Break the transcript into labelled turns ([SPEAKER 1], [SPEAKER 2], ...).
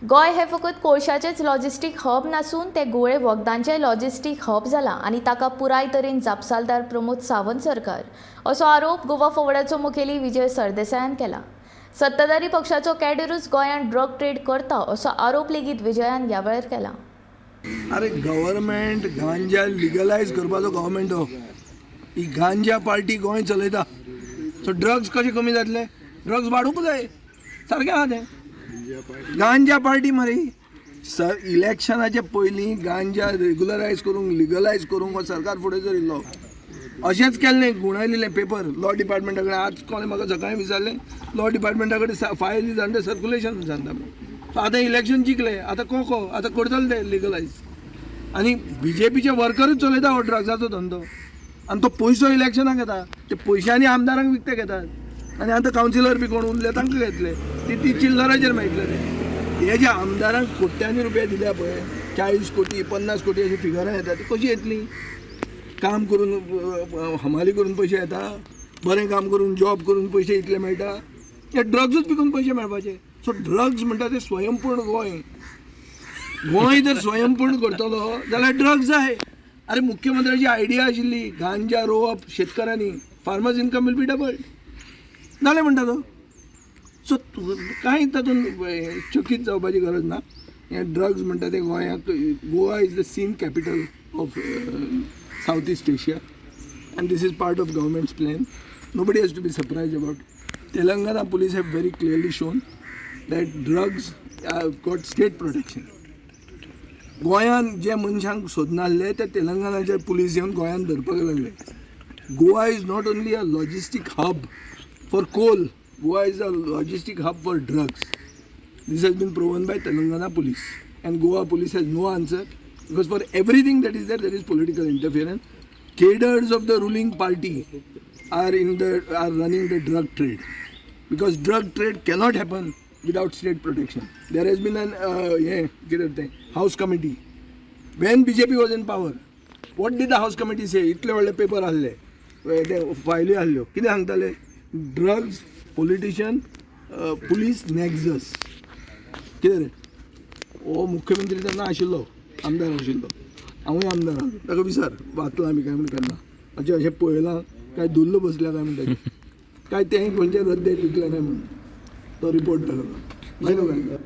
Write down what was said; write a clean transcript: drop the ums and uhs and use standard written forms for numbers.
[SPEAKER 1] गोंय हें फकत कोळशाचेंच logistic hub नासून तें घुंवळे वखदांचें लॉजिस्टीक हब जालां आनी ताका पुराय तरेन जापसालदार प्रमोद सावंत सरकार, असो आरोप गोवा फॉवर्डाचो मुखेली विजय सरदेसायान केला. सत्ताधारी पक्षाचो कॅडरूच गोंयांत ड्रग ट्रेड करता, असो आरोप लेगीत विजयान ह्या वेळार केला.
[SPEAKER 2] अरे, गव्हर्मेंट गांजा लिगलायज करपाचो गव्हर्मेंट हो. ही गांजा पार्टी गोंय चलयता. सो ड्रग्स कशे कमी जातले? ड्रग्स वाडूंक जाय. सारकें आहा तें. गांजा पार्टी मरे. सर, इलेक्शनाचे पयलीं गांजा रेगुलरायज करूंक, लिगलायज करूंक हो सरकार फुडें सरिल्लो. अशेंच केल्लें, गुणायलेलें पेपर लॉ डिपार्टमेंटा कडेन. आज कोणें म्हाका सकाळीं विचारलें, लॉ डिपार्टमेंटा कडेन फायल is under circulation सांगता. सो आतां इलेक्शन जिखले, आतां कोको, आतां करतले ते लिगलायज. आनी बीजेपीचे वर्करूच चलयता हो ड्रग्साचो धंदो आनी तो पयसो इलेक्शनाक येता. ते पयशांनी आमदारांक विकते घेतात आनी आतां कावन्सिलर बी कोण उरले तांकां घेतले. ती ती चिल्लराचेर मेळटले ते. हे जे आमदारांक कोट्यांनी रुपया दिल्या पळय, 40 कोटी, 50 कोटी अशी फिगरां येता, ती कशी येतली? काम करून, हमाली करून पयशे येता? बरें काम करून, जॉब करून पयशे इतले मेळटा? हे ड्रग्सूच विकून पयशे मेळपाचे. सो ड्रग्स म्हणटा ते स्वयंपूर्ण गोंय. गोंय जर स्वयंपूर्ण करतलो जाल्यार ड्रग्स जाय. अरे, मुख्यमंत्र्याची आयडिया आशिल्ली गांजा रोवप शेतकऱ्यांनी, farmers income will be double जालें म्हणटा तो. सो कांय तातूंत चकीत जावपाची गरज ना. हें ड्रग्स म्हणटा ते गोंयाक, Goa is the sin capital of South East Asia and this is part of government's plan. Nobody has to be surprised about. Telangana police have very clearly shown that drugs got state protection. गोंयांत जे मनशांक सोदनासले ते तेलंगणाचे police येवन गोंयांत धरपाक लागले. Goa is not only a logistic hub for coal, Goa is a logistic hub for drugs. This has been proven by Telangana police, and Goa police has no answer because for everything that is there, there is political interference. Cadres of the ruling party are running the drug trade because drug trade cannot happen without state protection. There has been an yeah, कितें तें, house committee when BJP was in power. What did the house committee say? इतले व्हडले paper आहले, ते फायली आहल्यो, कितें सांगताले? Drugs, politician, police nexus. कितें रे, हो मुख्यमंत्री तेन्ना आशिल्लो, आमदार आशिल्लो, हांवूय आमदार आसलो. ताका विचार, वाचलां बी काय म्हण केन्ना अशें अशें पळयलां काय धुल्ल बसल्या काय म्हणटा काय तें खंयचे रद्देक विकलें काय म्हणून तो रिपोर्ट ताका मागीर.